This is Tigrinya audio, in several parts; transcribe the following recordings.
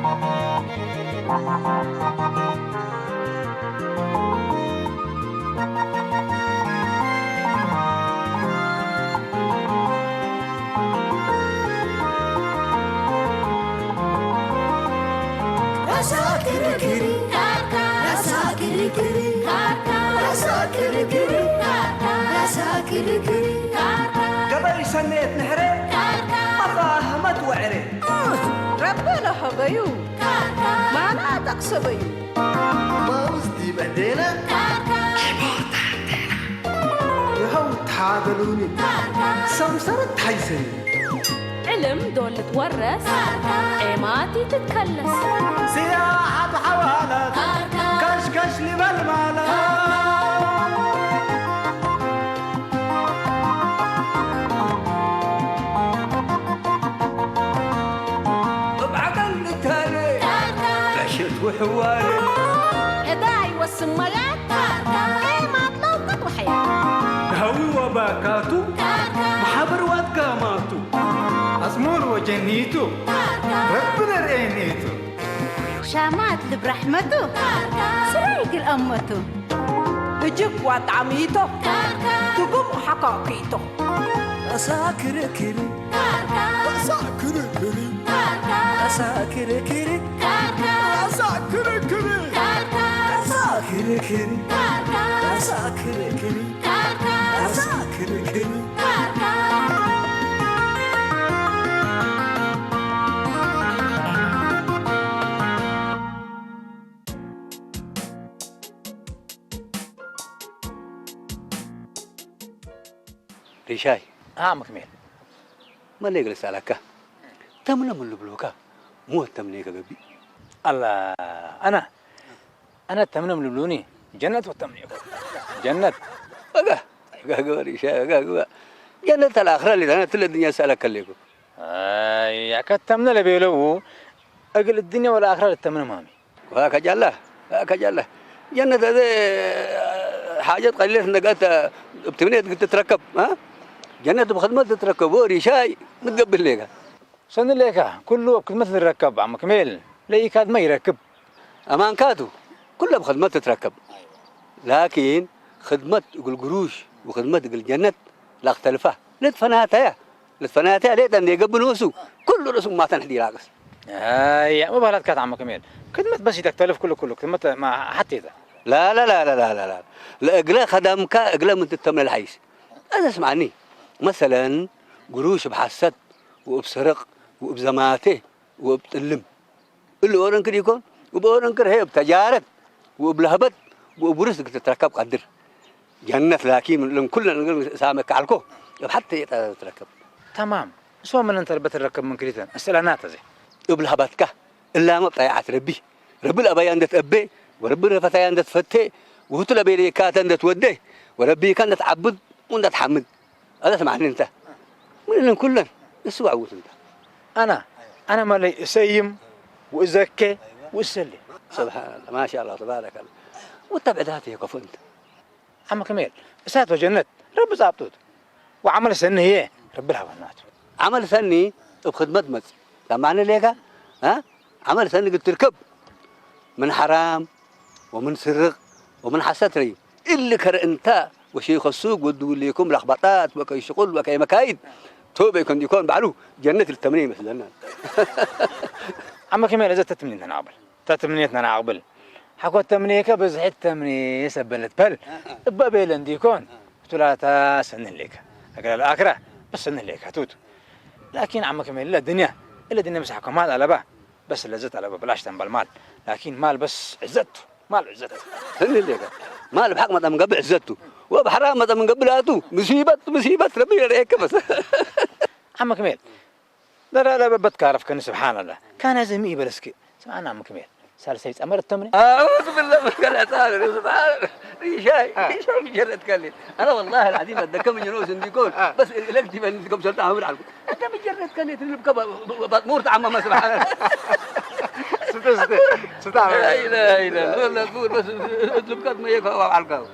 ራሳ ክርክር፣ ራሳ ክርክር፣ ራሳ ክርክር፣ ራሳ ክርክር። ገበይ ሰኔት ንሕረ፣ ኣፋ ሃመት ወዕረ። ረቢ ለሀበዩ፣ ማና ጠቅሰበዩ። ማውዝ ዲበ ዴና፣ ይኸው ታደሉኒ፣ ሰምሰረት ታይሰኒ። ዕልም ዶ ልትወረስ፣ ዔማቲ ትትከለስ። ስያ ኣብ ሓዋላት፣ ከሽከሽ ሊበል ማለት። እብ ዓቀል ልታለ፣ ዕሽት ውሕዋለ። ዕዳ ይወስን ማያት፣ ዔማት ለውቅት ውሕያት። ሃዊ ወባካቱ፣ መሓብር ዋትጋማቱ። ኣጽሙር ወጀኒቱ፣ ረቢ ነርኤኒቱ። ሻማት ልብ ራሕመቱ፣ ስራይ ግል ኣመቱ። እጅግ ዋጣሚቶ፣ ትጉም ሓካኪቶ። ኣሳ ክርክሪ፣ ኣሳ ክርክሪ፣ ኣሳ ክርክሪ፣ ኣሳ ክርክሪ፣ ኣሳ ክርክሪ፣ ኣሳ ክርክሪ፣ ኣሳ ክርክሪ። ሪሻይ። ها مكمل. መለይ ገለ ሳላካ። ተምነ ምን ልብሉካ? ሞት ተምነ ከገቢ። ኣላ፣ ኣና፣ ኣና ተምነ ምን ልብሉኒ? ጀነት ወተምነ እኮ። ጀነት። ወጋ፣ ወጋ ግባ ሪሻይ፣ ወጋ ግባ። ጀነት ኣልኣኽራ ሊት፣ ኣና ትለ ዱንያ ሳላካ ለይኩ። ኣያ፣ ከተምነ ለቤለው፣ እግል ዱንያ ወልኣኽራ ልተምነ ማሚ። ከጃላ፣ ከጃላ። ጀነት እዘ ሓጀት ቀሊለት ነገት እብ ትምኔት ትትረከብ፣ አ? ጀነት ብኽድመት ትትረከብ፣ ሪሻይ ምትገብር ሌካ። ሰኒ ሌካ፣ ኩሉ እብ ክድመት ዝረከብ፣ ዓም ክሜል፣ ለኢካድመ ይረክብ። ኣማንካቱ፣ ኩሉ እብ ክድመት ትትረከብ። ላኪን፣ ክድመት እግል ግሩሽ ወክድመት እግል ጀነት ላክተልፋ። ልትፈናተያ። ልትፈናተያ ሌጠ እንዴ ገብእ ንኡሱ፣ ኩሉ ርእሱ ማተን ሕዲ ይራቅስ። ኣያ፣ መባህላትካ ተዓመ ከመየል። ክድመት በስ ይተክተልፍ ኩሉ ኩሉ፣ ክድመት ማ-፣ ሓቴተ። ላ፣ ላ፣ ላ፣ ላ፣ ላ፣ ላ፣ ላ። ለእግለ ከዳምካ እግለ ምን ትተምነ ለሓይስ። እዘ ስምዓኒ። መሰለን፣ ግሩሽ እብ ሓሰት፣ ወእብ ስርቅ፣ ወእብ ዘማቴ፣ ወእብ ጥልም። እሊ ኦረንክ ዲኮን፣ እብ ኦረንክ ርሄ እብ ተጃረት፣ ወእብ ለህበት፣ ወእብ ውርስ ክትትረከብ ቀድር። ጀነት ላኪን ምን እለን ኩለን እግል ሳመካ ዓልኮ፣ እብ ሓተ የጠ ትረከብ። ተማም። እሶ ምን እንተ ልበት ትረከብ ምን ክሊተን፣ እስእለናት እዚ። እብ ለህበትካ፣ እላመ እብ ጣይዓት ረቢ። ረቢ ለአበያ እንደ ትአቤ፣ ወረቢ ለፈተያ እንደ ትፈቴ፣ ወህቱ ለቤሌካተ እንደ ትወዴ፣ ወረቢካ እንደ ትዓብድ ወእንደ ትሓምድ። هذا سمعني انت. من إنن كلن؟ اسوع وت انت. أنا، أنا مالي أسيم وأزكي وأسلي. سبحان الله، ما شاء الله، تبارك الله. وتبع ذاته يا كفو انت. عم كميل، እሳት ወጀነት ረቢ ጻብጡት። ወዓመል ሰኒ ህዬ ረቢ ለሀበናቱ። ዓመል ሰኒ እብ ክድመት መጽእ። ሰማዕኒ ሌካ? አ? ዓመል ሰኒ እግል ትርከብ ምን ሐራም ወምን ስርቅ ወምን ሐሰት ረዩ። እሊ ከረ እንታ ወሸይኸ ሱቅ ወድውሌኩም ለክበጣት ወከይ ሽቁል ወከይ መካይድ ቶበ ኢኮን ዲኮን ባዕሉ ጀነት ልተምነ ይመስለና። ዓመ ከመይ ለዘ ተትምኒት ነናቅብል። ተትምኒት ነናቅብል። ሓኮት ተምኔከ ብዝሒት ተምኔ ሰበለት በል። እበ ቤለ እንዲኮን። እቱ ላታ ሰኒ ህሌከ። እግለ ለኣክረ በስ ሰኒ ህሌከ ቱቱ። ላኪን ዓመ ከመይ እለ ድንያ፣ እለ ድንያ በስ ሓኮ ማል ኣለባ። በስ ለዘት ኣለባ ብላሽ ተንበል ማል። ላኪን ማል በስ ዕዘቱ፣ ማል ዕዘቱ። ሰኒ ህሌከ። ማል ብሓቅ መጠ ምንገብእ ዕዘቱ። ወብሓራም መጠ ምንገብእ ላቱ። ሙሲበት፣ ሙሲበት ረቢ ይረኤከ በስ። ዓመ ከመይ እለ። لا، لا، لا، ب-، بتكارف كان سبحان الله. كان زي مي بلسكي. سمعنا عم كميل. سالسة يتأمر التمني. أعوذ بالله من الشيطان الرجيم. سبحان الله. ريشاي، آه. ريشاي مجرد كان لي. أنا والله العظيم أتذكر من جنوس عندي كون. آه. بس إلك تبى عندكم سلطة عمر على الكون. أنت مجرد كان لي تلب كبا، ب-، ب-، ب-، مورت عمه ما سبحان الله. ستة، ستة. ستة. لا إله إلا الله. والله تقول بس اطلب كات ما يكفى على الكون.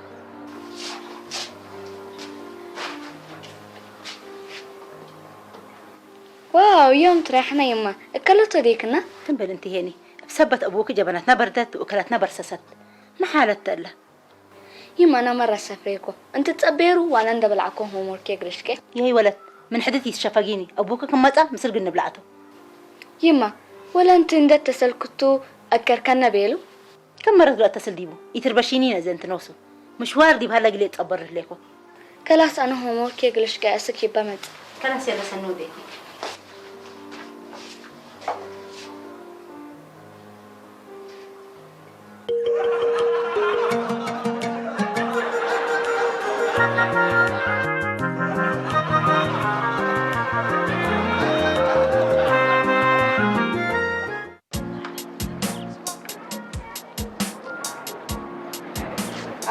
ዋው፣ ዮም ትራሕና ይማ፣ እከለቶ ዴክና? ትንበል እንቲ ሄኒ፣ እብ ሰበት እቡኪ ጀበናትና በርደት፣ እከለትና በርሰሰት። መሓለት ተለ። ይማ፣ ናመራ ሰፍሬኮ፣ እንት ጸቤሩ ዋና እንደ በላዕኮ ሆምወርክ የግርሽኬ። ይሄ ወለት፣ ምን ሕድት ይትሸፈጊኒ፣ እቡኪ ክመጻ ምስል ግን ንብላዕቶ። ይማ፣ ወላ እንት እንደ ተሰልክቱ ኣከርከነ ቤሉ። ከም መረት ግለት ተስል ዲቡ፣ ኢትርበሺኒ ነዘ እንት ነውሱ። ምሽዋር ዲብ ሃላ ግሌ ጸበር ህሌኮ። ከላስ ኣነ ሆምወርክ የግልሽ ጋር እስክ ይበመጥ። ከላስ ያለ ሰኖ ቤቲ።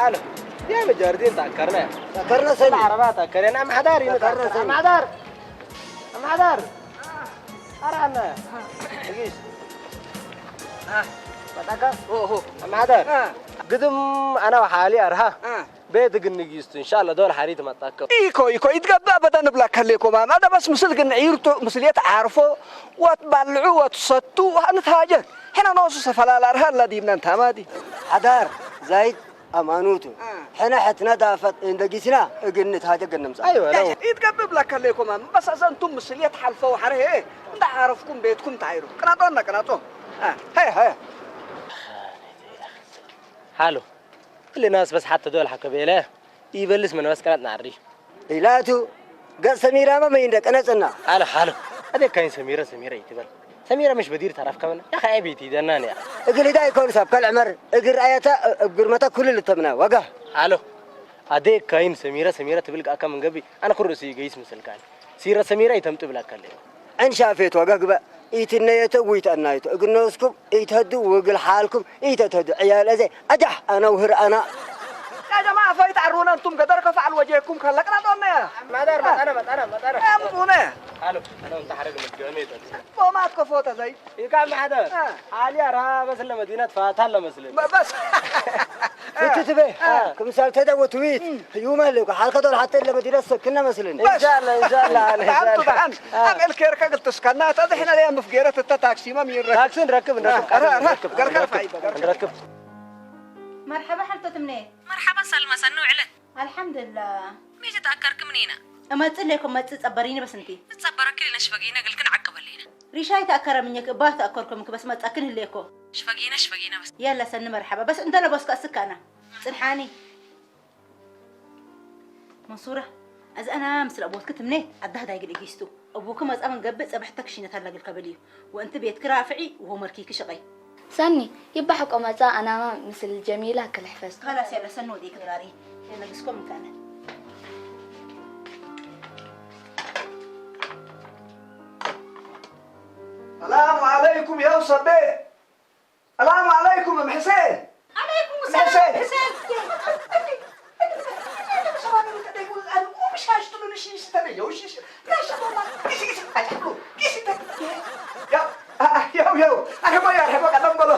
ኣሎ፣ ዲያም ጃርዲን ታከርና። ታከርና ሰኒ። ዓረባ ታከረና፣ ኣማሕዳር እዩ። ታከርና ሰኒ። ኣማሕዳር። ኣማሕዳር። ኣራና። እጊሽ። አ፣ በጣካ። ኦ፣ ኦ። ኣማሕዳር። አ። ግድም ኣና ወሓሊ ኣርሃ። አ። ቤት ግን ንግስቱ፣ እንሻላ ዶል ሓሪት መጣከ። ኢኮ፣ ኢኮ፣ ይትገባ በታ ንብላ ከሌኮ ማማ። ዳ በስ ምስል ግን ዒርቶ፣ ምስል የት ዓርፎ፣ ወት ባልዑ፣ ወት ሰቱ፣ ሃንት ሃጀት። ሕና ኖሱ ሰፈላላ ኣርሃ ኣላ ዲብና እንታማዲ። ሓዳር፣ ዛይድ፣ ኣማኑቱ። አ። ሕነ ሕትና ዳፈት እንደጊስና እግን ንትሃጀ ገነምጻ። ኣይወ፣ ለው። ይትገብ ብላ ከሌኮ ማማ። በስ ኣዘንቱም ምስል የት ሓልፎ ሓረ፣ እንዳ ዓረፍኩም ቤትኩም ታይሩ። ቅናጦና፣ ቅናጦ። አ፣ ሃያ፣ ሃያ። ሃሎ። ክልናስ በስ ሓተ ዶ ልሓከ ቤለ ይበልስ መነበስ ቀነጥ ናዕሪ። ኢላቱ ገጽ ሰሚራማ መይንደ ቀነጽና። ኣለ ሓሎ። ኣደካይን ሰሚረ ሰሚረ ይትበል። ሰሚረ ምሽ በዲር ታራፍ ከመን ያኸ ኣይ ቤት ይደናን ያ። እግል ሂዳ ይኮን ሰብ ከል ዕመር እግር ኣያታ እግር መታ ኩሉ ልተምና ዋጋ። ሓሎ። ኣደካይን ሰሚረ ሰሚረ ትብል ቃካ መንገቢ ኣነ ኩርሲ ገይስ ምስልካን። ሲረ ሰሚረ ይተምጥ ብላካ ኣለዮ። ዕንሻፌት ዋጋ ግበእ ኢትነየተ ውይተአናይቶ እግነስኩም ኢተዱ ውግል ሓልኩም ኢተተዱ ዕያል እዘ ኣጃሕ ኣነ ውህር ኣና። يا جماعة فايت عرونا أنتم قدر كفعل وجهكم خلقنا دونا يا. ማዳር መጣና መጣና መጣና። يا مطونا. ሓሎ፣ ኣነ እንተ ሓረግ መድገሜ ይጠጥ። ቦማት ከፎተ ዘይ. ኢካ ማሕደር። አ። ሓሊ ኣራ በስለ መዲነት ፋታ ለመስልን። በ-፣ በስ። ፊት ትቤ። አ። ክምሳል ተደወ ትዊት። እም። ህዩም ኣለኩ። ሓልከ ዶል ሓተ ለመዲነት ሰክነ መስልን። በስ። ኢንሻላ፣ ኢንሻላ፣ ኣለ፣ ደሓን ኢንሻላ። ትደሓን። አ። ኣብ ኤልኬርከ ግልትስካና ተድሕነ ለያ ምፍጌረት እተ ታክሲማ ሚረ። ታክሲ ንረክብ፣ ንረክብ፣ አ፣ ቃል አ፣ አ፣ ንረክብ፣ ገርከር ንረክብ፣ ፋይዳ፣ ገርከር። ንረክብ። መርሓባ ሓልቶ ትምኔ። መርሓባ ሳልማ፣ ሰኒ ውዕለት። ኣልሓምዱላ። መቼ ተኣከርክምኒ ኢና? እመጽእ እሌኮ፣ መጽእ ጸበሪኒ በስ እንቲ። ንጸበረኪ ኢልነ ሽፈጊነ እግልክን ዓቅበሊነ። ሪሻይ ተኣከረ ምኘክ እባ ተኣከርኩምክ በስ መጻክን ህሌኮ። ሽፈጊነ፣ ሽፈጊነ በስ። የለ ሰኒ መርሓባ። በስ እንተ ለበስኩ ኣስካና። ጽንሓኒ። መንሱራ፣ እዚ ኣና ምስለ ኣቦትክ ትምኔ ኣዳህዳይ ግል እጊስቱ። ኣቦክ መጻ መንገብእ ጸብሕተ ክሽነት ኣላ ግል ከብል እዩ። ወእንቲ ቤትክ ራፍዒ ወሆመርኪ ክሽቐይ። ሰኒ፣ ይባሕ ቆመጻ ኣናማ ምስል ጀሚላ ክልሕፈዝ። خلاص يلا ሰኒ ወዲእክ ድራሪ። የነግስኮም እንካነ። ሰላም ዓለይኩም ያው ሰቤ። ሰላም ዓለይኩም እም ሕሴን። ዓለይኩም ሰላም ሕሴን። ሕሴን። ያው፣ ያው፣ ያው፣ ያው፣ አርሕቦ፣ ያው፣ አርሕቦ፣ ቀደም በሎ።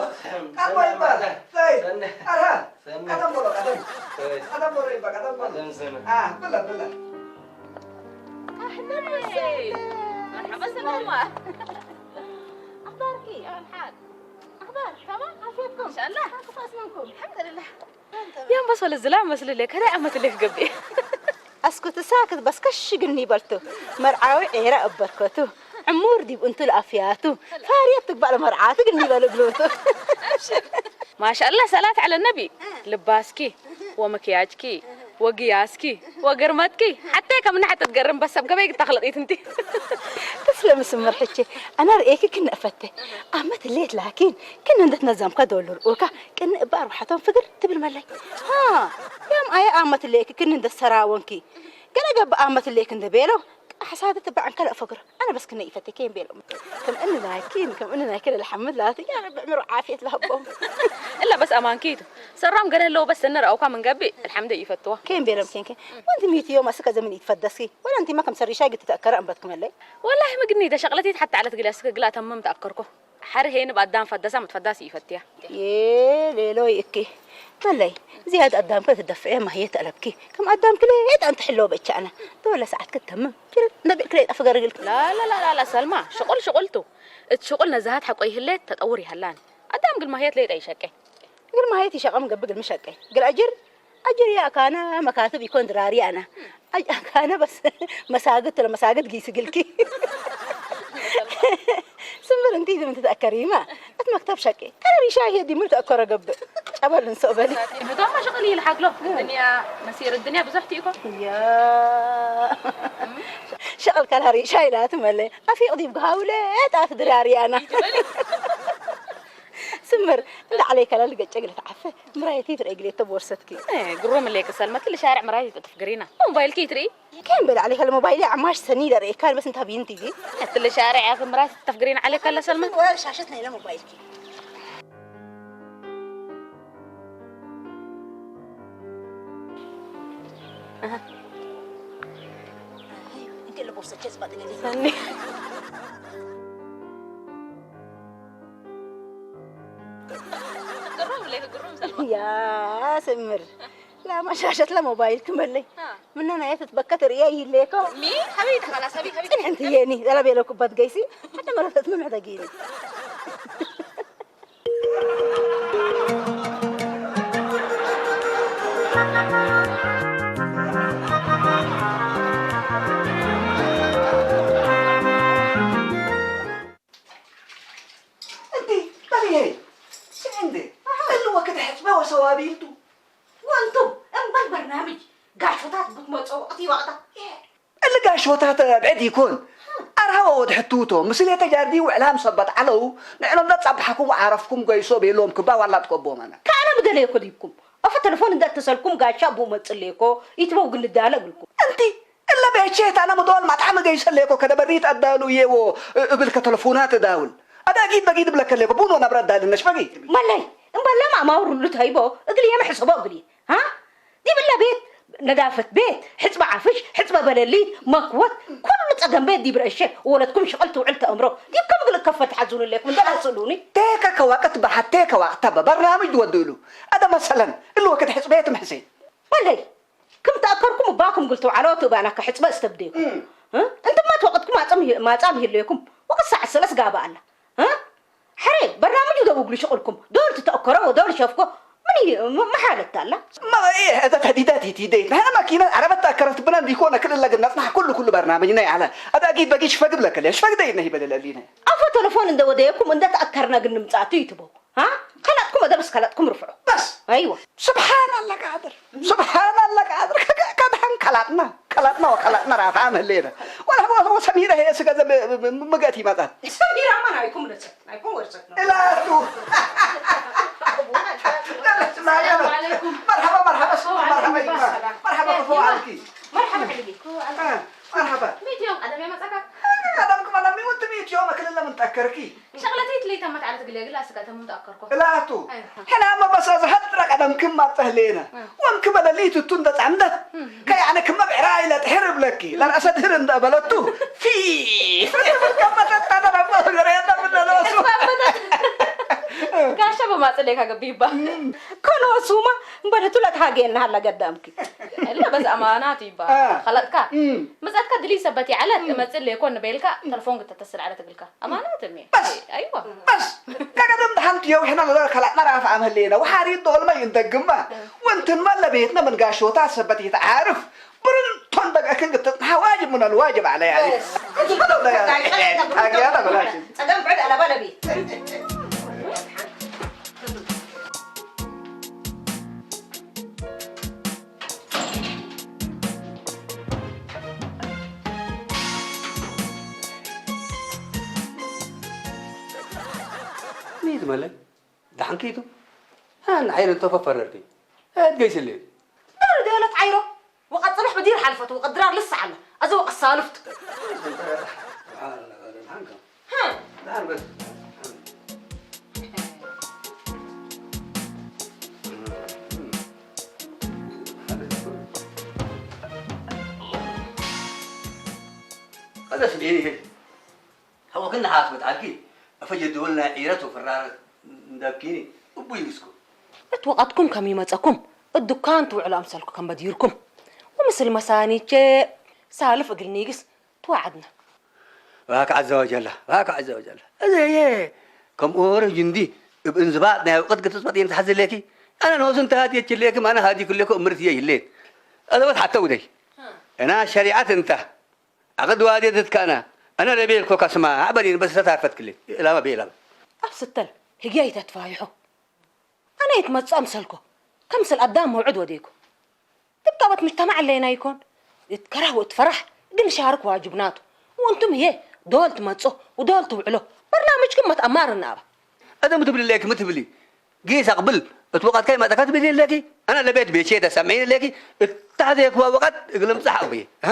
ቀደም በሎ ይባል። ሰይ፣ ሰነ። አረ፣ ሰነ። ቀደም በሎ፣ ቀደም። ሰይ። ቀደም በሎ ይባል፣ ቀደም በሎ። ቀደም ሰነ። አ፣ ብላ፣ ብላ። أهلًا وسهلًا. مرحبا سلامة. أخبارك؟ الحال. أخبار؟ تمام؟ عافيتكم؟ إن شاء الله. كيف أسمعكم؟ الحمد لله. يا مبسوط الزلام مسلول لك. هذا أمة اللي في قبي. أسكت ساكت بس كش قلني بلتو. مرعاوي عيرة أبركتو. ዕሙር ዲብ እንቱ ለኣፍያቱ፣ ፋርየት ትግባእ ለመርዓቱ ግን ኒበሉ ብሉቱ። ማሻአላህ ሰላት ዐለ ነቢ። ልባስኪ ወመክያጅኪ ወግያስኪ ወግርመትኪ ሐቴ ከም ናሕት ትገርም በሰብ ገበይ ግታክለጢት እንቲ። ተስለ ምስምር ሕቼ፣ ኣነ ርእየኪ ክነ እፈቴ። ኣመት ሌት ላኪን ክን እንደ ትነዘምካ ዶሉር ኡካ ቅን እባ ኣርባሕቶም ፍግር ትብል መላይ። ሃ፣ ያም ኣየ ኣመት ሌኪ ክን እንደ ሰራወንኪ። ገለ ገብ ኣመት ሌክ እንደ ቤሎ፣ ኣሕሳደ ትበዕ እንከ ለእፈግር። ኣነ በስ ክነ ኢፈቴ ኬን ቤሎም። ከም እኒ ናይኪን፣ ከም እኒ ናይኪ ለልሓምድ ላት፣ ያነ ብዕምር ዓፍየት ለሀቦም። እላ በስ ኣማንኪቱ። ሰራም ገለ ህለው በስ ተነ ረኣውካ ምን ገብእ፣ ኣልሓምደ ይፈትዋ። ኬን ቤሎም ኬን ኬን። ወንቲ ሚቲ ዮም ኣስከ ዘምን ይትፈደስኪ። ወላ እንቲማ ከም ሰሪሻይ ግቲ ተእከረ እምበትክመለይ። ወላሂ ምግኒ ደሸቅለቲት ሓታ ዓለት ግሊ ኣስከ ግላ ተምም ተኣከርኮ። ሓር ሄን ብኣዳም ፈደሳ ምትፈዳስ ይፈትያ። የ ሌሎ ይእኪ መለይ ዝያድ ኣዳምከ ትደፍዐ ማህየት ኣለብኪ። ከም ኣዳምኪ ሌጣ እንተ ሕሎ በቻ ኣነ ተወለ ሰዓት ክትተምም ኪል ነቢዕኪ ሌጣ ፍገርግልኪ። ላላላላላ ሰልማ ሽቁል ሽቁልቱ እት ሽቁል ነዛሃት ሓቆ ይህሌት ተጠውር ይሃላን ኣዳም ግል ማህየት ሌጣ ይሸቀ። ግል ማህየት ይሸቀም ገብእ ግል ምሸቀ ግል ኣጅር ኣጅር ያካና መካትብ ይኮን ድራሪ ኣና። ኣካነ በስ መሳግት ለመሳግት ጊስግልኪ ስምር እንት ዝም ትተአከሪማ እት መክተብ ሸቂ ቀረብ ይሻይ ሄዲ ምን ተአከረ ገብእ ጨበል እንሶ በሊ። ብቶም መሽቕል ይልሓግሎ ድንያ መሲር ድንያ ብዙሕ ትኢኮ። ያ ሸቕል ከላሪ ሻይ ላት መለ ኣፊቕ ዲብ ግሃውለ ጣት ድራሪ ኣና። ስምር እንደ ዓለይ ከላል ገጨ ግለት ዓፈ ምራየቲ ትረግሌተ ቦርሰትኪ። ግሩም ሌክ ሰልመ ትል ሻርዕ ምራየቲ ተፍግሪና ሞባይልኪ ትርኢ። كان بلا عليك الموبايل عماش سني دري كان بس انت بينتي دي. ትል ሻርዕ ያፍ ምራየቲ ተፍግሪና ዓለይ ከላ ሰልመ። ولا شاشتنا الى موبايلك. انت اللي بوصلت كيس بعدين اللي ሰኒ ግሩም ሌክ ግሩም ሰልመ። ያ ስምር لا ما شاشة لا موبايل كملي. من انا يا تتبكت ريا يليكو. مي حبيبتي خلاص حبيبتي حبيبتي. انت ياني لا بيلو كبات قيسي حتى مرة تتمم حدا قيني. انت ما هي عندي اللي وقت حسبه وسوابيلته. وانتم እምበል በርናምጅ ጋሾታት ብትመፀ ወቅቲ ይወቅታ። እሊ ጋሾታት ብዕድ ይኮን ኣርሃወ ወድ ሕትውቶ ምስሌተ ጃርዲ ውዕላም ሰበት ዓለው ንዕሎም ዘጻብሓኩም ዓረፍኩም ገይሶ ቤሎም ክባ ዋላ ትቆቦ መና። ካነ ብደለየኮ ዲብኩም ኣፈ ተለፎን እንደ ተሰልኩም ጋሻ ቡ መጽሌኮ ይትበው ግንዳለ እግልኩም። እንቲ እለ ቤቼ ታነ ምዶል ማጣ መገይሰ ሌኮ ከደበሪት ኣዳሉ የዎ እብል ከተለፎናት ዳውል ኣዳጊት በጊድ ብለከ ሌኮ ቡኖ ነብረ ኣዳልነሽ በጊ። መለይ እምበላም ኣማውር ሁሉ ተይቦ እግል የመ ሕሰቦ እግል የ ها ዲብለ ቤት ነዳፈት ቤት ሕፅበ ዓፍሽ ሕፅበ በለሊት መክወት ኩሉ ፀገም ቤት ዲብ ረእሸ ወለትኩም ሽቕል ትውዕል ተእምሮ ዲብ ከም ግል ከፈል ትሓዙን ሌኩም እንደ ላስእሉኒ። ቴከ ከዋቅት በሓቴ ከዋቅታ በበርናምጅ ድወድእሉ ኣደ መሰለን እሉ ወክድ ሕፅቤት ምሕሴ ወለይ ክም ተኣከርኩም እባኩም ግል ትውዓሎ ትእባና ከሕፅበ እስተብዴኩም። እ? እንትማ ትወቅትኩም ማፃም ይህለየኩም ወቅት ሳዕ ሰለስ ጋባ ኣላ። እ? ሕሬ በርናምጅ ደውግሉ ሽቅልኩም ዶል ትተእከሮ ወዶል ሸፍኮ ምን ይ- ም- መሓለት ኣላ። ما ايه هذا تهديدات هي تهديدات نحن ماكينة عربة تأكرت بنا ديكونا كل اللي قلنا نحن كل كل برنامجنا على هذا أكيد باقي شفق لك ليش شفق ده إنه يبدل لنا. ኣፎ ተለፎን እንደ ወደየኩም እንደ ተኣከርና ግን ንምጻቱ ይትቦ ها ከላጥኩም ኣደብስ ከላጥኩም ርፍዑ بس. ኣይወ سبحان الله قادر سبحان الله قادر كدحن كلاتنا كلاتنا وكلاتنا رافع مهلينا ولا هو هو سميرة هي سكذا مقاتي ما ذات. ሰሚራ ማን ኣይኩም ነሰ ኣይኩም ወርሰት ነው إلى أتو السلام عليكم. مرحبا مرحبا سو مرحبا يما مرحبا كفو عليكي. مرحبا حبيبي. مرحبا. ميت يوم قدم يا مسكك. قدم كمان مي وانت ميت يوم كل اللي من تأكركي. شغلتي تلي تمت على تقلي قلا سكت هم تأكركو. إلى أتو. حنا ما بس هذا هترك قدم كم ما تهلينا. وان كبل اللي تتون ده عمده. كي أنا كم بعرا إلى تحرب لك لا رأس دهر ده بلتو. في. كم تتنا ما غير هذا من الأسو. ጋሻ ብማጽለካ ገቢባ ከነወሱማ እምበለቱ ለትሃገየና ሃላ ገዳምኪ እላ በዚ ኣማናት ይባ ኸለጥካ መጻትካ ድልይ ሰበት ይዓለት መጽእ ለይኮን ንበልካ ተለፎን ግተተስል ዓለት እግልካ ኣማናት እሜ በስ ኣይዋ በስ ተቀደም ደሓንቲ የው ሕና ለዘር ከላጥና ራፍ ኣመሌና ወሓሪት ዶልማ ይንደግማ ወንትን መለቤትና ምን ጋሾታ ሰበት ይትዓርፍ ብርን ቶን ደቀክን ግትጥንሓ ዋጅብ ምን ኣልዋጅብ ዓለይ ዓለይ ጸገም ብዕድ ኣላ ባለቤት ميت ملك دحنكيتو ها نحيل انتو ففرركي ها تقيس الليل دار دولة عيرو وقد صبح بدير حلفته وقد درار لسه على أزوق السالفت ها هذا سديني هو كنا حاسبت عالكي ፈጀድወል ናይ ዒረት ወፍራረት እንደኪኒ እቡ ይግስኩ። እት ወቐትኩም ከም ይመጸኩም፣ እት ዱካን ትውዕሉ ኣምሰልኩ ከም በዲርኩም። ወምስል መሳኒቼ ሳልፍ እግል ኒግስ ትዋዓድና። ባክ ዐዘ ወጀላ፣ ባክ ዐዘ ወጀላ። እዘየ ከም ኦረጅ እንዲ እብ እንዝባጥ ናይ እውቀት ግጥጽ መጤን ተሐዝለኪ። ኣነ ንወሱ እንተ ሃዲ የችለክም፣ ኣነ ሃዲ ክለኮ እምርት እየ ይሌት። ኣዘበት ሓተ ውደይ። እና ሸሪዓት እንታ። ኣቅድ ዋዴ ትትካና። ኣነ ለቤልኮ ካስማ ኣዕበዲን በስ ተታርፈት ክሌ። እላማ ቤላማ። ኣብ ስተል ህግያ ይተትፋይሖ። ኣነ የትመጽእ ኣምሰልኮ። ከምስል ኣዳም መውዕድ ወዴኮ። ትብቃበት ምጅተማዕ ኣለየና ይኮን። እት ከራህ ወእት ፈራሕ ግን ሻርክ ዋጅብናቱ። ወንቱም ህየ ዶል ትመጽኦ ወዶል ትውዕሎ። በርናምጅኩም መትኣማር እናባ። ኣደም ትብሊ ለኪ ምትብሊ። ጊስ ኣቅብል። እት ወቀት ከይ መጠካ ትብሊ ለኪ። ኣነ ለቤት ቤቼ ተሰምዒ ለኪ። እታ ዘይክዋ ወቀት እግልም ጻሕ ኣውዬ። ሀ?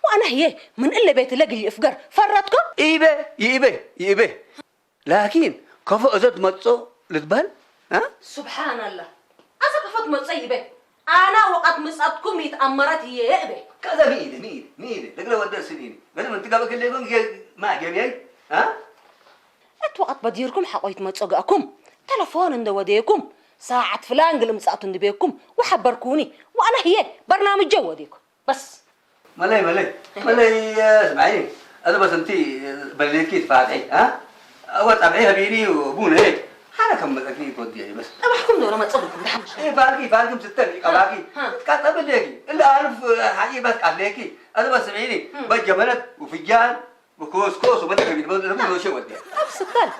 ወኣነ ህየ ምን እለ ቤት ለግል ይእፍገር ፈረትኮ? ይእበ፣ ይእበ፣ ይእበ። ላኪን ከፎ እዘ ትመጽኦ ልትበል? አ? ሱብሓናላህ። ኣዘ ከፎ ትመጽኦ ይበ። ኣና ወቐት ምጻትኩም ይትኣመረት እየ እበ። ከዘ ሚኢደ፣ ሚኢደ፣ ሚኢደ። ለግለ ወደ ስኒኒ። በዚ ምን ትጋበ ክሌኩም ማ ገቢያይ? አ? እት ወቐት በዲርኩም ሓቆ ይትመጽኦ ገእኩም። ተለፎን እንደ ወደየኩም። ሳዓት ፍላን ግል ምጻቱ እንድቤኩም። ወሓበርኩኒ። ወኣና ህየ በርናምጀ ወደየኩም። በስ። መለይ መለይ መለይ ስምዓይ። እዚ በስ እንቲ በሌትኪ ትፋትሒ አ እወ ጸብሒ ከቢኒ ቡነ ሓነ ከም መጸኪ ኮዲ በስ። ጠባሕኩም ዶ መጸኹም ደሓን። ፋልኪ ፋልኪ ምስተል ቀባኪ ቃጠብሌኪ እላ ኣልፍ ሓቂ በስ ቃሌኪ። እዚ በስ ስምዒኒ በጀበነት ውፍጃን ብኮስኮስ ወበደ ከቢድ በደ ለቡ ሎሸ ወዲ። ኣብ ስተል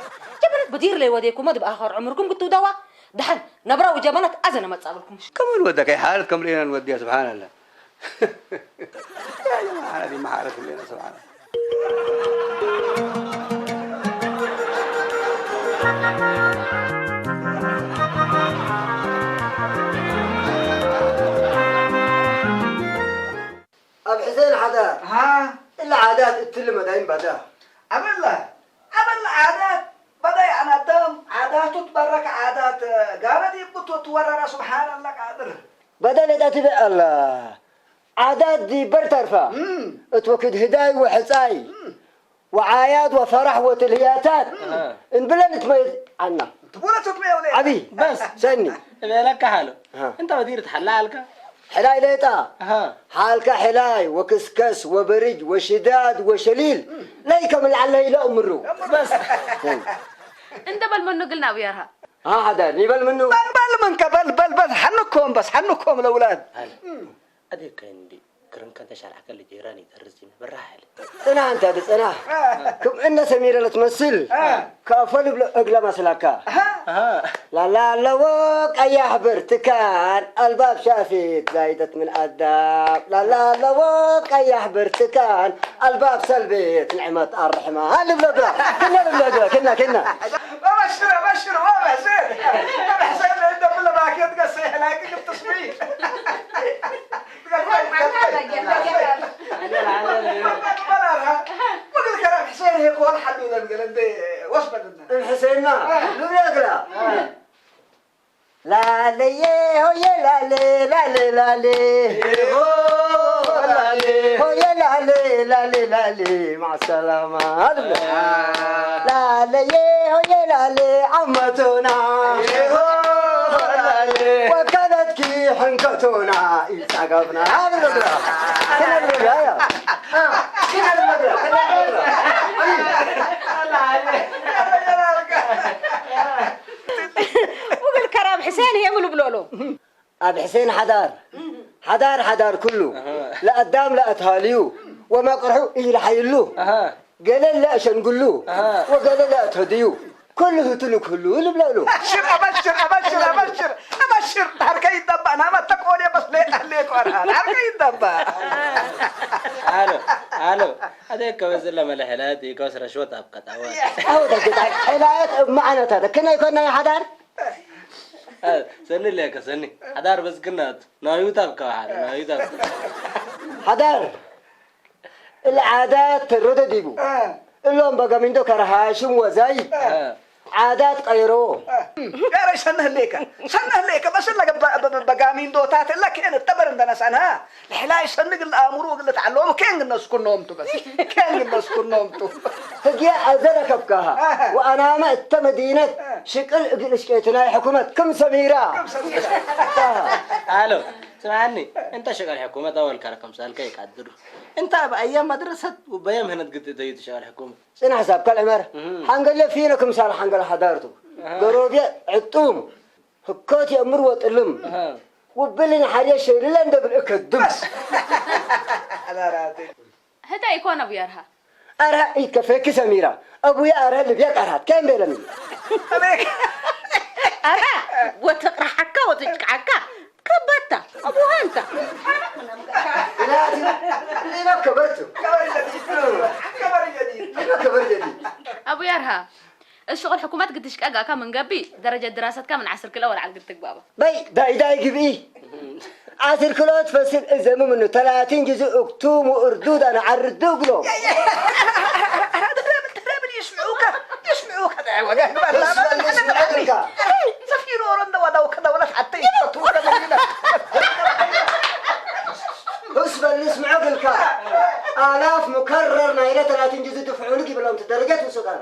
ጀበነት በዲር ለይ ወዴኩም ድብ ኣኸር ዕምርኩም ክትውደዋ። ደሓን ነብራዊ ጀበነት ኣዘነ መጻብልኩም። ከመን ወደ ከይ ሓለት ከም ርኤና ንወዲያ ስብሓን ኣላ። ያ ጀማ ሓረት ይመሓረት ርኤና ስብሓን ኣላ። ኣብ ሕሴን ሓዳር እላ ዓዳት እትሊ መዳይን ባዳ። ኣበላ ኣበላ ዓዳት ባዳ የዓናደም ዓዳቱ ትበረከ ዓዳት ጋረድ ይብቶ ትወረራ ስብሓን ኣላ ቃድር። ባዳ ሌጣ ትበ ኣላ ዓዳት ዲበር ተርፋ እም። እት ወክድ ህዳይ ወሕጻይ እም። ወዓያት ወፈራሕ ወትልህያታት እም። እንብለን እትመይዝ ዓና። ትቡለት ትመየው ሌጣ። ዓቢ በስ ሰኒ እቤለካ ሓሎ። ኣሃ። እንተ ወዲር ትሓላ ኣልካ። ሕላይ ሌጣ። ኣሃ። ሓልካ ሕላይ ወክስከስ ወበርጅ ወሽዳድ ወሸሊል እም። ለይ ከም ልዓለ ኢለ እምሩ። በስ። እንደ በል መኑ ግልና ኣብያርሃ። ها حدا نيبل منه. በል በል ምንከ በል በል በል ሓንኮም በስ ሓንኮም ለውላድ። ኣደ ከንዲ ክርንከ ተሻልዓከ ልጀይራን ይተርዝ ይምብራህ ኣለ። ጽና ኣንተ ኣደ ጽና። ክም እነ ሰሚረ ለትመስል። ካፈ ልብሎ እግለ መስላካ። ላላ ኣለዎ ቀያሕ ብርትካን ኣልባብ ሻፊት ዛይደት ምን ኣዳም ላላ ኣለዎ ቀያሕ ብርትካን ኣልባብ ሰልቤት ንዕመት ኣርሕማ ልብሎ ግራ ክና ልብሎ ግራ ክና ክና። أبشر أبشر والله زين. أنا حسين عند كل ما كنت قصي هناك قلت تصوير. قال فايد قال فايد. ما قلت كلام حسين هيك ولا حلو ذا قال انت وصفة لنا. الحسين ما لو يقرا. ላሌዬ ሆዬ ላሌ ላሌ ላሌ ሆ ላሌ ሆዬ ላሌ ላሌ ላሌ ማሰላማ አድብለ ላሌዬ ሆዬ ላሌ ዓመቶና ሆ ላሌ ወከለትኪ ሕንከቶና ይጻገብና አድብለ ግራ ክነግረ ያ ያ ክነግረ ግራ ክነግረ ግራ وقال كرام حسين هي من بلولو. ኣብ ሕሴን ሓዳር ሓዳር ሓዳር ኩሉ ለኣዳም ለኣትሃልዩ ወመቅርሑ ኢልሓይሉ ገለ ለእሸንግሉ ወገለ ለእትህድዩ ኩሉ ህትሉ ክህሉ ልብለሉ። أبشر أبشر أبشر أبشر أبشر ዳርካ ይጠባእ ናማ ተቆልየ በስ ለየጣለ ቆርሃን ዳርካ ይጠባእ። ኣሎ ኣሎ ኣደ ከበዝለ መለሐለት ይከስ ረሽወት ኣብ ቀጣወ ኣው ተግጣ ሕላየት እብ መዓነታት ከናይ ኮናይ ሓዳር ሰኒ ለከ ሰኒ ሓዳር በዝግናት ናዩታብ ካብ ሓደ ናዩታብ ሓዳር እለ ዓዳት ተረዶ ዲቡ እሎም በገሚንዶ ከረሃሽም ወዛይ ዓዳት ቀይሮ ያረ ሰነህ ሌከ ሰነህ ሌከ በስለ ገባ በጋሚንዶታት እለ ከን እተበር እንደነሳንሃ ልሕላይ ሰንግ ለአእምሮ እግለ ተዓለሙ ከን ግነስኩኖምቱ በስ ከን ግነስኩኖምቱ። ህግየ አዘረከብካሃ ወአናመ እተ መዲነት ሽቅል እግል እሽቄትናይ ሕኩመት ክም ሰሚራ። አሎ ስምዓኒ እንተ ሽቅል ሕኩመት አወልካ ከምሳልከ ይቃድሩ እንታ በአየ መድረሰት በየምህነት ግጥተዩ ትሽቅል ሕኩመት ጽናሕ ሳብ ከልዕመር ሓንገለ ፊነ ክምሳል ሓንገለ ሓዳርቱ ገሮብየ ዕጡም ህኮት የእምር ወጥልም ውብልን ሓርየ ሸይልለ እንደብል እከድም ህታይ ኢኮነ ብየርሃ ኣርሃ ኢከፈኪ ሰሚራ ኣቡየ ኣርሃ ልብያ ቀርሃት ከም ቤለኒ ኣራ ወተቅርሓካ ወተጭቅዓካ ከባታ ኣቡሃ እንታ ኢላቲ ሊበ ከበርቱ ሊበ ከበር ጀዲ أبو يرها الشغل حكومات قد تشكاك كم من قبي درجة دراستك من عسل كلا ولا عقد تقبابا بي داي داي قبي عسل كلا تفسر إذا مو منه ثلاثين جزء أكتوم وأردود أنا عرد دوغلو سفير ورند ودو كذا ولا حتى يفتو كذا እስ በል ንስምዖ ግልካ ኣላፍ ሙከረር ናይለ ተላትን ጅዚ ድፍዑ ንግ ይብሎም ደረጃ ትውስድ ኣሎ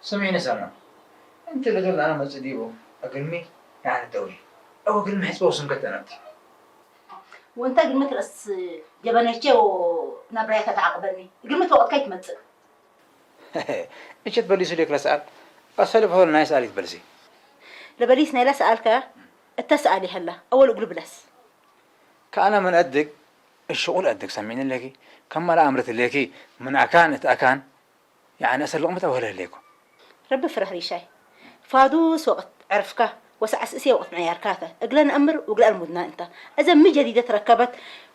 ስምዒኒ ሰና እንት ልግል ኣነ መጽእ ዲቡ እግልሚ ያዕኒ ደውሊ እው እግልሚ ሕጽበው ስምከት ተነብቲ ወንተ ግልሚ ትረስ ጀበነቼ ናብራያ ተተዓቅበኒ እግልሚ ተወቅትካ ይትመጽእ እችት በሊሱ ሌክ ለሰኣል ኣሰልፍ ሆል ናይ ሰኣል ይትበልሲ ለበሊስ ናይ ለሰኣልከ እተ ሰኣል ይሀላ ኣወል እግሉ ብለስ ከኣነ ምን ኣድግ እሽቁል ኣድግ ሰሚዕኒ ለኪ ከማላ ኣምርት ሌኪ ምን ኣካን እት ኣካን ያዕኒ ኣሰልቕምት ኣወለ ሌኩ ረቢ ፍረህ ሪሻይ ፋዱስ ወቅት ዕርፍካ ወሰዓስእስየ ወቅት ምዕያርካተ እግለ ነእምር ውግለ ኣልሙድና እንተ እዘ ሚ ጀዲደ ትረከበት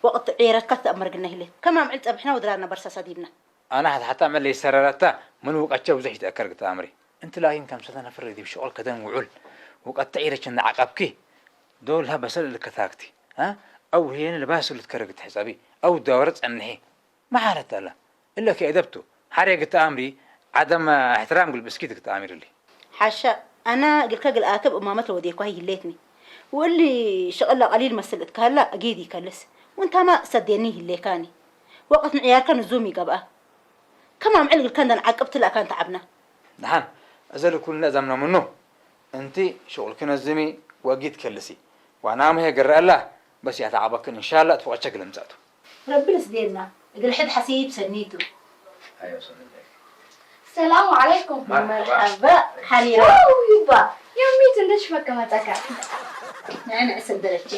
ወቅት ዕየረትካ ትተእመር ግና ሂሌት ከማም ዕል ጸብሕና ወድራርና በርሳ ሰዲብና ኣነ ሓትሓታ መለይ ሰረረታ ምን ውቀቸ ብዙሕ ይትአከር ግታ ኣምሪ። እንቲ ላኪን ከም ሰተ ነፍር ዲብ ሸቁል ከደን ውዑል ውቀተ ዒረች እንደ ዓቀብኪ ዶል ሀ በሰል እልከታክቲ ሀ አው ህየን ልባስ ልትከረ ግትሕጸቢ አው ዳወረ ጸንሒ መሓረት አላ እለ ከእደብቱ ሓሬ ግታ ኣምሪ ዓደም እሕትራም ግልብስኪ ግታ ኣሚርሊ። ሓሻ ኣነ እግልከ ግልኣከ ብእማመት ለወዴኳ ይህሌትኒ። ወእሊ ሸቕለ ቀሊል መስል እትከህላ እጌድ ይከልስ። ወእንታማ ሰዴኒ ይህሌካኒ። ወቅት ምዕያርከ ንዙም ይገብኣ። ከማም ዕል እግልከ እንደን ዓቅብ ትላእካ እንተ ዓብና። ደሓን እዘ ልኩልነ እዛምና ምኑ። እንቲ ሸቑልኪ ነዝሚ ወጊድ ከልሲ። ዋና ምሄ ገረአላ በስ ያተዓበክን እንሻላ ትፈቐቸ ግለምጻቱ። ረቢ ልስዴና እግል ሕድ ሓሲብ ሰኒቱ። ሰላሙ ዓለይኩም። መርሓባ ሓሪራ። ይባ የሚት እንደሽ መቀመጠካ ንዕንዕ ሰደረቼ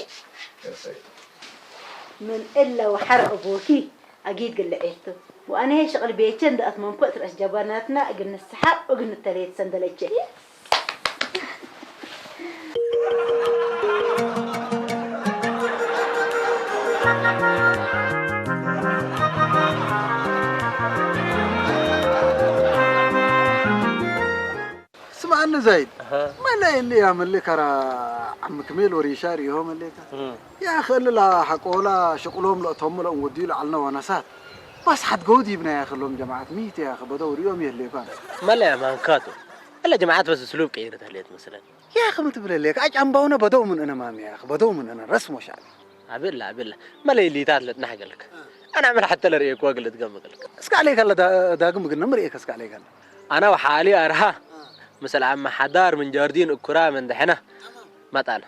ምን እለ ወሐር እቦኪ ኣጊድ ግለ ኤርቱ ወኣነ ሄ ሽቕል ቤቼ እንደ ኣትመምኮ እት ረእስ ጀበናትና እግል ንስሓቅ እግል ንተለየት ሰንደለቼ። ስምዓኒ ዘይድ፣ መለ እሊ ያመሌ ከራ ዓሚ ክሜል ወሪሻ ሪሆ መሌካ። ያ ኸልላ ሐቆላ ሽቁሎም ለእቶም ለእም ወዲዩ ለዓልነ ወነሳት። ባስ ሐድገው ዲብና ያኸሎም ጀማዓት ሚት ያኸ በደው ሪኦም የህሌኳን። መለ ያማንካቱ። እለ ጀማዓት በስ እስሉብ ቀይርት ህሌት መስለን። ያኸ ምትብለ ሌካ አጫምባውነ በደው ምን እነ ማሚ ያኸ በደው ምን እነ ረስሞ ሻዕቢ። አብላ አብላ መለይ ሊታት ለጥናሕ ገልክ አና ምን ሐተ ለርእየክ ወግል ትገምግልክ እስካ አለይካ ዳግም ግነ ምርእየክ እስካ አለይካ አና ወሓሊ አርሃ ምሰል አመ ሐዳር ምን ጃርዲን እኩራ ምን ደሐና መጣና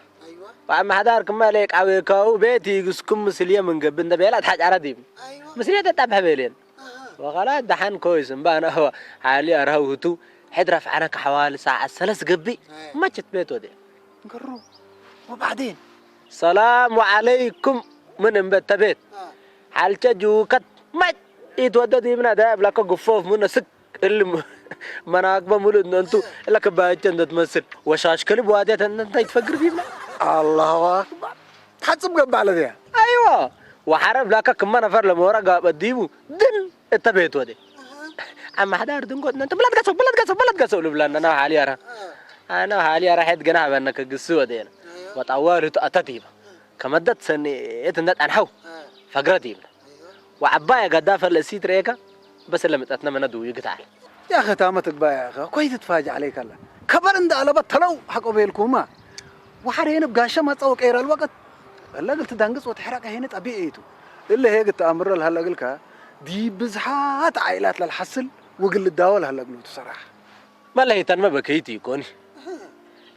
ወአመ ሐዳር ክማ ለይቃዌካው ቤት ይግስኩም ምስልየ ምን ገብእ እንደ ቤላ ተሓጫራ ዲብ ምስልየ ተጣብሐ ቤሌን ወኸላ ደሓን ኮይስ እምባ አና ሓሊ አርሃ ውህቱ ሕድ ረፍዓና ከሐዋል ሰዓት ሰለስ ገብእ መችት ቤት ወዴ قرو وبعدين ሰላሙ ዓለይኩም ምን እምበ ተቤት ሓልቸ ጅውከት ማይ ኢትወደድ ይብና ዳ እብላከ ግፎፍ ምነ ስክ እልም መናግበ ሙሉ እነንቱ እለ ክባየቸ እንደትመስል ወሻሽ ከልብ ዋድያት እነንታ ይትፈግር ዲብና አላሁ አክበር ትሓጽብ ገባዕ ለዚያ ኣይዋ ወሓረ እብላከ ክመ ነፈር ለመወረ ጋበ ዲቡ ድን እተ ቤት ወደ አማሕዳር ድንጎት ነንተ ብለድ ገሰው ብለድ ገሰው ብለድ ገሰው ልብላና ናብ ሓሊ ኣራ ኣና ሓሊ ኣራ ሐድ ገና ሀበነ ከግስ ወደና ወጣዋል ህቱ ኣተት ይባ ከመደት ሰኒ እት እንደ ጣንሐው ፈግረት ይብና ወዓባይ ገዳ ፈለ እሲት ርኤካ በስ ለምጠትነ መነ ድውዩ ግታል يا أخي تامة تقبايا يا أخي كويس تتفاجئ عليك الله ከበር እንዳ ኣለበት ተለው ሐቆ ቤልኩማ። ወሐር ሄነ ብጋሻ ማጻ ወቀይራ አልወቀት። እላ ግልት ዳንግጽ ወተሕራቀ ሄነ ጠቢዒ እይቱ። እለ ሄግ ተአምሮ ለሀላ ግልካ ዲብ ብዝሓት ዓይላት ለልሐስል ወግል ልዳወ ለሀላ ግሉ ትሰራሕ። መለሂተንመ በከይቲ ይኮኒ።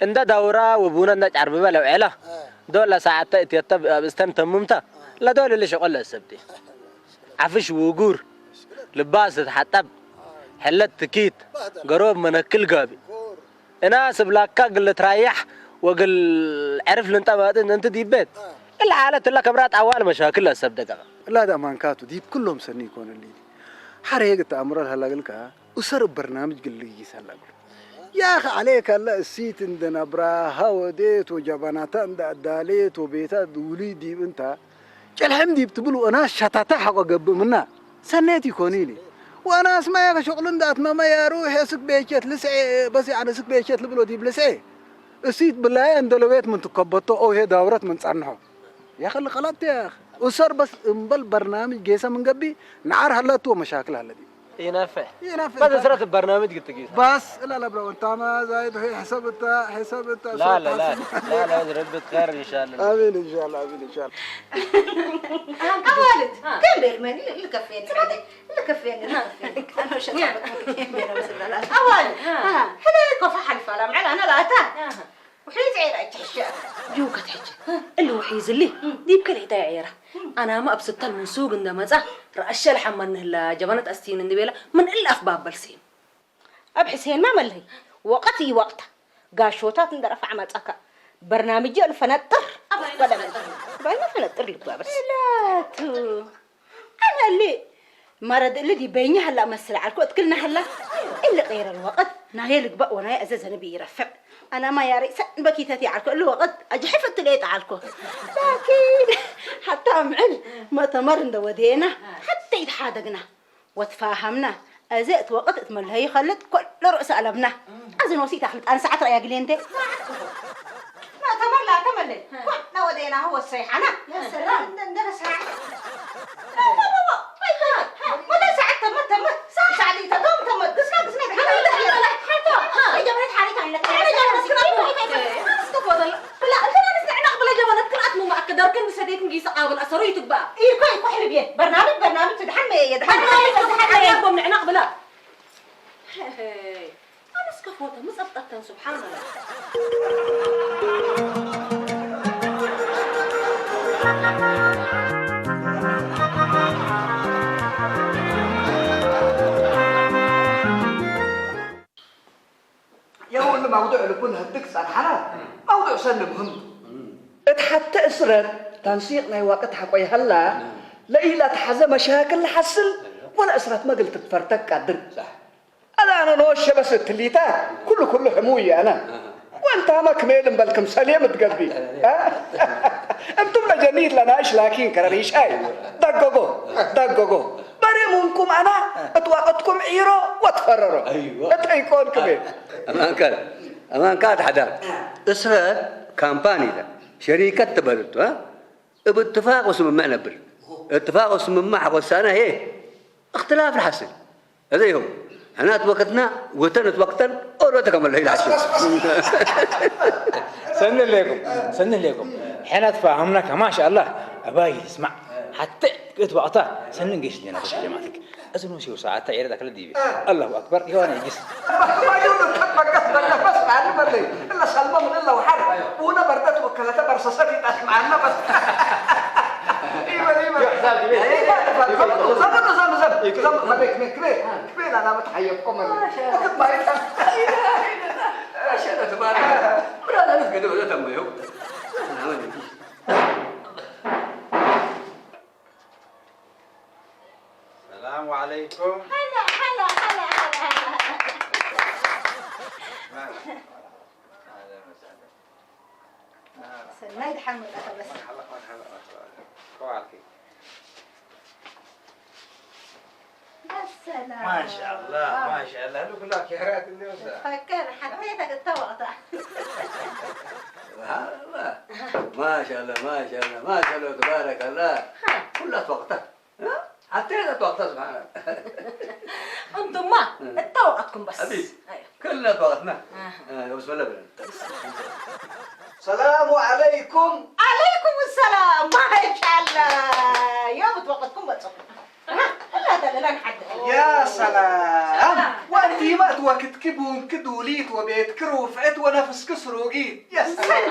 እንደ ዳውራ ወቡና እንደ ጫርብበ ለውዔላ። ዶላ ሰዓተ እትየተ ብእስተን ተሙምታ። ለዶል እለ ሸቆል ለሰብቲ። ዓፍሽ ውጉር። ልባስ ትሓጠብ። ሕለት ትኪት። ገሮብ መነክል ጋቢ። እና ስብላካ ግል ትራያሕ ወግል ዕርፍ ልንጠባጥን እንት ዲቤት። እላ ሓለት እላ ከብራት ኣዋል መሻክል ለሰብ ደቀቀ። እላ ዳ ማንካቱ ዲብ ኩሎም ሰኒ ይኮነሊ። ሓረ ሄግ ተአምሮ ለሀላ ግልካ ኡሰር በርናምጅ ግልጊስ አላጉ። ያኸ አሌክ አለ እሲት እንደ ነብራ ሀወዴት ወጀባናታ እንደ አዳሌት ወቤታ ውሊ ዲብ እንታ ጨልሕም ዲብ ትብል ወና ሸታታ ሐቆ ገብእ ምና ሰኔት ይኮን ኢሊ። ወና እስማያ ከሸቅሉ እንደ አትመመ ያሩ ሄስክ ቤቸት ልስዔ በስ ያነ ስክ ቤቸት ልብሎ ዲብ ልስዔ እሲት ብላየ እንደ ለቤት ምን ትከበቶ ኦሄ ዳውረት ምን ጸንሖ። ያኸ ለቀላት ያኸ ኡሰር በስ እምበል በርናምጅ ጌሰ ምን ገቢ ነዓር ሀለቱ ወመሻክል ሀለቲ። ينفع. ينفع. بس اسرة البرنامج قلت قيس. بس لا لا برو انت ما زايد هي حسبتها حسبتها لا لا لا لا لا ربي خير ان شاء الله. امين ان شاء الله امين ان شاء الله. አዋልድ ከንቤል መን ልከፍየኒ ልከፍየኒ ልከፍየኒ አዋልድ ሀለ ኮፋ ሓልፋላ ምዕል ኣነ ላታ ውሒዝ ዔራ እጅ ሕሸ ጅውከት ሕጂ እሊ ውሒዝ እሊ ዲብ ከልኢታ ዔራ ኣናማ ኣብ ስተል ምን ሱግ እንደመጻ ረኣሸ ለሓመኒ ህላ ጀበነት ኣስቲን እንድቤላ ምን እሊ ኣፍ ባበል ሲም ኣብ ሕሴንማ መለይ ወቐት እዩ ወቕታ ጋሾታት እንደረፋዕ መጻካ በርናምጅ ልፈነጥር ባይና ፈነጥር ልጓበስ ላቱ أنا اللي مرض اللي دي بيني هلا مسل على الكوت كلنا هلا اللي غير الوقت نايل قبا وناي أزاز أنا بيرفع أنا ما ياري سن بكيتتي على الكوت الوقت أجحفت ليت على الكوت لكن حتى معل ما تمر ندودينا حتى يتحادقنا وتفاهمنا أزئت وقت اتملها يخلط كل رؤس ألبنا أزن وسيت أخلط أنا ساعة رأي أقلي أنت ما تمر لا تملي كنا ودينا هو الصيحنا يا سلام عندنا ساعة برنامج برنامج تدحن يا يدحن برنامج تدحن يا يدحن نعناق بلا أنا سكفوتة مزبطة سبحان الله يا هو اللي موضوع اللي كنا هديك صالحنا موضوع سن مهم اتحتى اسرت تنسيق ناي وقت حقو يهلا ليلة حزة مشاكل حصل ولا اسرت ما قلت تفرتك قدر صح أنا أنا نوش بس التليتا كله كله حموية أنا وانت ما كميل مبلكم سليم تقلبي انتم لجنيد لنا ايش لكن كرريش اي دققوا دققوا بري منكم انا اتوقتكم عيرو وتفرروا ايوه انت يكون كبير امان كان امان كان حدا اسره كامباني ده شركه تبلت ها باتفاق وسممع نبر اتفاق وسممع حق وسانا هي اختلاف الحسن هذا يوم حنا توقتنا وتن توقتن اورو تكمل هي الحسن سن لكم سن لكم حين تفاهمنا ما شاء الله اباي اسمع حتى قلت وقتها سن قيش لنا خش جماعتك أزنو سيو ساعة تعير ذاك الديبي الله أكبر يوانا يجس ما يوم تتبقى بقى بس معنا بلي إلا سلمى من إلا وحر ونا بردت وكلتها برصصتي تسمعنا بس إيوه إيوه إيوه زم زم زم زم زم خليك من كبير كبير أنا متحيبكم أنا ما يتم عشان تبارك برا أنا نفقد ولا تم يوم السلام عليكم. هلا هلا هلا هلا هلا. مرحبا. اهلا وسهلا. مرحبا. سنايد حمد اخر بس. مرحبا مرحبا مرحبا. كوالكي. السلام. ما شاء الله ما شاء الله لو كلها كيرات النوسة. فكر حبيتك التوغطة. سبحان الله. ما شاء الله ما شاء الله ما شاء الله تبارك الله. كلها توغطة. حتى إذا توقفت سبحان الله. أنتم ما التوقتكم بس. أبي. كلنا توقفنا. እ፣ ዮብስ በለ በለ። ሰላሙ ዓለይኩም። ዓለይኩም ሰላም። ማሻላ። ዮም፣ እቲ ወቐትኩም መጸኹም። ያ ሰላም። ወንቲ ማእት ወክትኪ ቡንክ ዱሊት ወቤትክ ሩፍዕት ወነፍስክ ስሩጊት። ያ ሰላም።